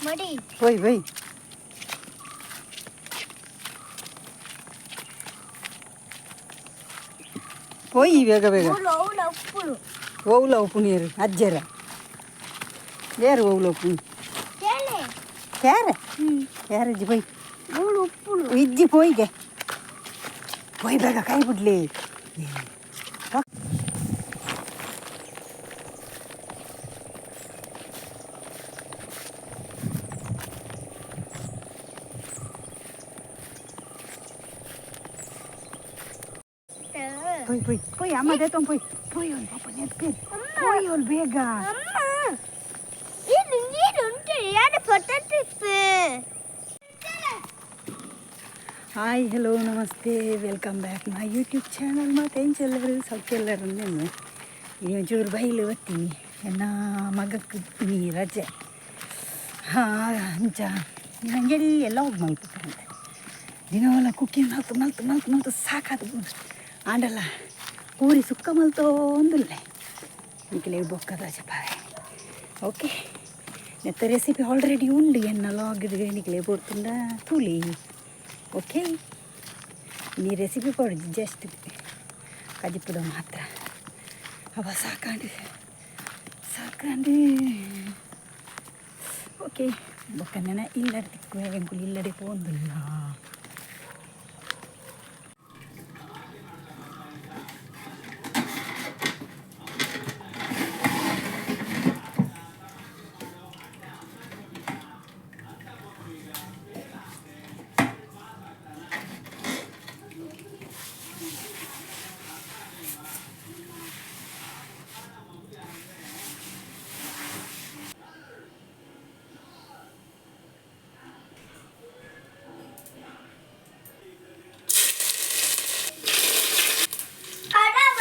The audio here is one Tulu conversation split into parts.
ಮಡಿ ಪೋಯ್ ಪೋಯ್ ಪೋಯಿ ಬೇಗ ಬೇಗ. ಊಲು ಔಲ ಉಪ್ಪುಲು. ಓವ್ಲ ಉಪ್ಪುನೀರು ಅಜ್ಜರ ಬೇರೆ ಓವ್ಲ ಉಪ್ಪುನಿ. ಕೇಳೆ. ಕ್ಯಾರೆ ಕ್ಯಾರಜ್ಜಿ ಪೋಯ್. ಊಲು ಉಪ್ಪುಲು. ಇಜ್ಜಿ, ಪೋಯಿಗೆ ಪೋಯ್, ಬೇಗ ಕೈ ಬಿಡ್ಲಿ. ಪೋಯ್ ಪೋಯ್ ಪೋಯ್, ಅಮ್ಮ ದೇತೊಂದು ಪೋಯ್ ಪೋಯ್. ಒಂದು ಪಾಪ ನೆತ್ತಿ ಪೋಯ್ ಅವ್ಳು ಬೇಗ. ಅಮ್ಮ, ಇದು ನೀರು ಉಂಟು ಯಾರು ಪೊಟ್ಟಟಿಪ್ಪು. ಹಾಯ್, ಹಲೋ, ನಮಸ್ತೆ, welcome back my YouTube channel. ಮಾತ ಎಂಚೆಲ್ಲರು? ಸೌಖ್ಯ ಎಲ್ಲರೂ? నేను ಇನಿ ಒಂಚೂರು ಬೈಲು ಬತ್ತೀನಿ. ಎನ್ನ ಮಗಕ್ಕೆ ಇನಿ ರಜೆ. ಹಾಂ, ಅಂಚ ನಂಗೆ ಎಲ್ಲ ಹೋಗಿ ಮಲ್ಪುತ್ತಂತೆ. ದಿನವಲ್ಲ ಕುಕ್ಕಿಂಗ್ ಮಲ್ತು ಮಲ್ತು ಮಲ್ತು ಮಲ್ತು ಸಾಕಾದ ಆಂಡಲ್ಲ ಪೂರಿ ಸುಕ್ಕ ಮಲ್ತೋಂದುಲ್ಲೆ. ನಿಕ್ಲೆ ಬೊಕ್ಕದ ಚಪಾವೆ. ಓಕೆ, ನೆತ್ತ ರೆಸಿಪಿ ಆಲ್ರೆಡಿ ಉಂಡು ಎನ್ನ ಲಾಗ್. ನಿಕ್ಲೆ ಬೋಡ್ತುಂಡ ತೂಲಿ. ಓಕೆ, ನೀ ರೆಸಿಪಿ ಕೊಡು, ಜಸ್ಟ್ ಕಜಿಪುದ ಮಾತ್ರ. ಅವ ಸಾಕಾಂಡು ಸಾಕಾಂಡು. ಓಕೆ, ಬೊಕ್ಕ ನೆನ ಇಲ್ಲಡೆ ತಿಕ್ಕು. ಎಂಕುಲು ಇಲ್ಲಡೆ ಪೋಂದುಲ್ಲ. ಅಡವ.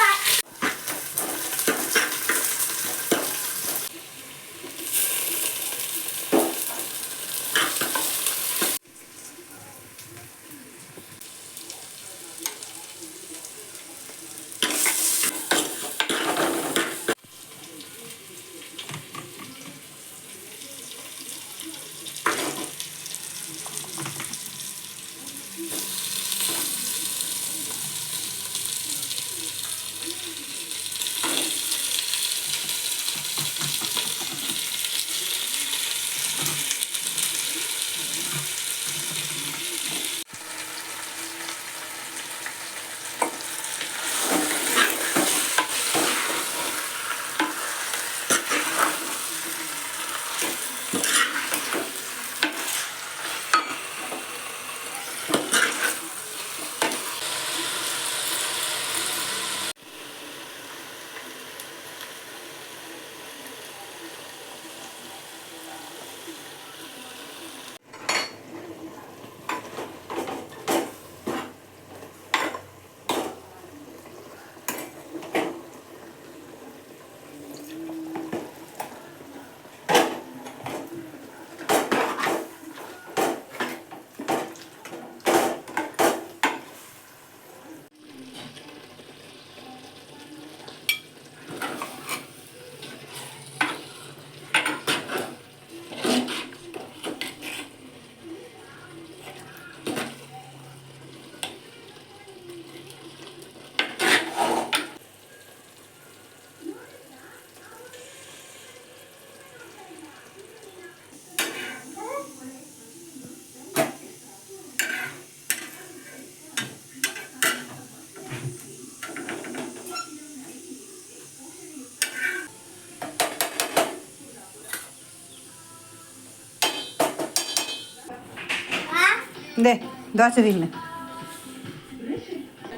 ಇಂದೆ ದೋಸೆ ತಿನ್ನು.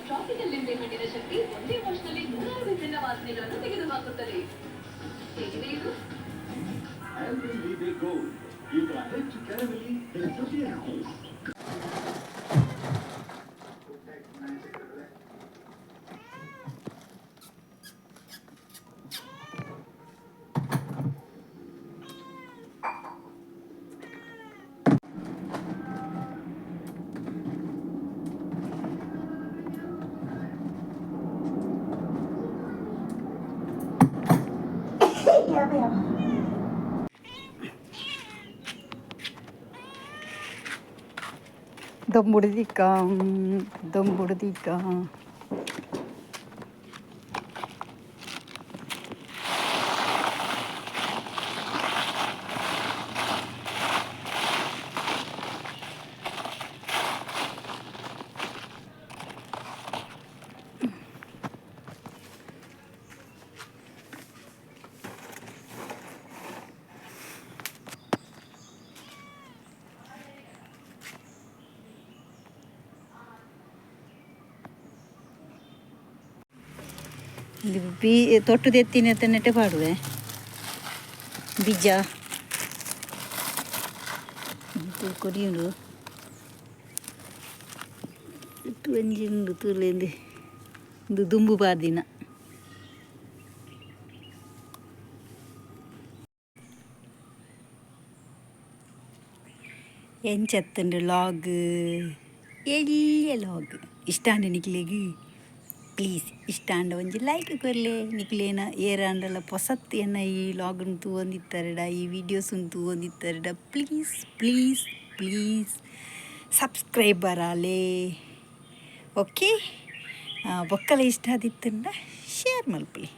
ಟ್ರಾಪಿಕಲ್ ಲಿಂಬೆ ಹಣ್ಣಿನ ಶಕ್ತಿ ಒಂದೇ ವಾಶ್ನಲ್ಲಿ ನೂರಾರು ವಿಭಿನ್ನ ವಾಸನೆಗಳನ್ನು ತೆಗೆದುಹಾಕುತ್ತದೆ. ಹೇಗಿದೆ ಇದು? ಆಲ್ಪೆನ್ಲೀಬೆ ಗೋಲ್ಡ್ ಈಗ ಹೆಚ್ಚು ಕ್ಯಾಲೋರಿ, ಹೆಚ್ಚು ಟೇಸ್ಟಿ. ದೊಂಬುಡು ದಿಕ್ಕ, ದೊಂಬುಡು ದಿಕ್ಕ. ಬಿ ತೊಟ್ಟು ದೆತ್ತಿನ ನೆಟ್ಟೆ ಪಾಡುವೆ ಬೀಜ ಕೊಡಿ ಉಂಡು ಒಂಜಿ ಉಂಡು ತೂಲೆಂದು. ಇಂದು ದುಂಬು ಪಾರ್ದಿನ. ಎಂಚತ್ತುಂಡು ಲಾಗ್? ಎಲ್ಯ ಲಾಗ್ ಇಷ್ಟಾಂಡ ನಿಕ್ಲೆಗ್? ಪ್ಲೀಸ್ ಇಷ್ಟಾಂಡ ಒಂಜಿ ಲೈಕ್ ಕೊರ್ಲೆ. ನಿಕ್ಲೇನ ಏರಾಂಡಲ ಪೊಸತ್ ಎನ್ನ ಈ ಲಾಗ್ನ್ ತೂವೊಂದಿತ್ತರಡ, ಈ ವೀಡಿಯೋಸ್ನ್ ತೂವೊಂದಿತ್ತರಡ, please please please subscriber Aale. Okay, ಬೊಕ್ಕಲ ಇಷ್ಟ ಆದಿತ್ತಂಡ ಶೇರ್ ಮಲ್ಪುಲೆ.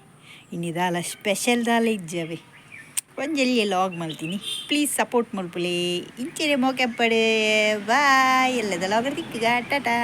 ಇನಿ ದಾಲ ಸ್ಪೆಷಲ್ ದಾಲ ಇಜ್ಜವೆ, ಒಂಜೆಲ್ಲಿಯ ಲಾಗ್ ಮಲ್ತೀನಿ. ಪ್ಲೀಸ್ ಸಪೋರ್ಟ್ ಮಲ್ಪುಲೆ. ಇಂಚೆನೆ ಮೋಕೆಪ್ಪಡೆ. ಬಾಯ್. ಎಲ್ಲದ ಲಾಗರ್ ದಿಕ್ಕುಗ. ಟಾಟಾ.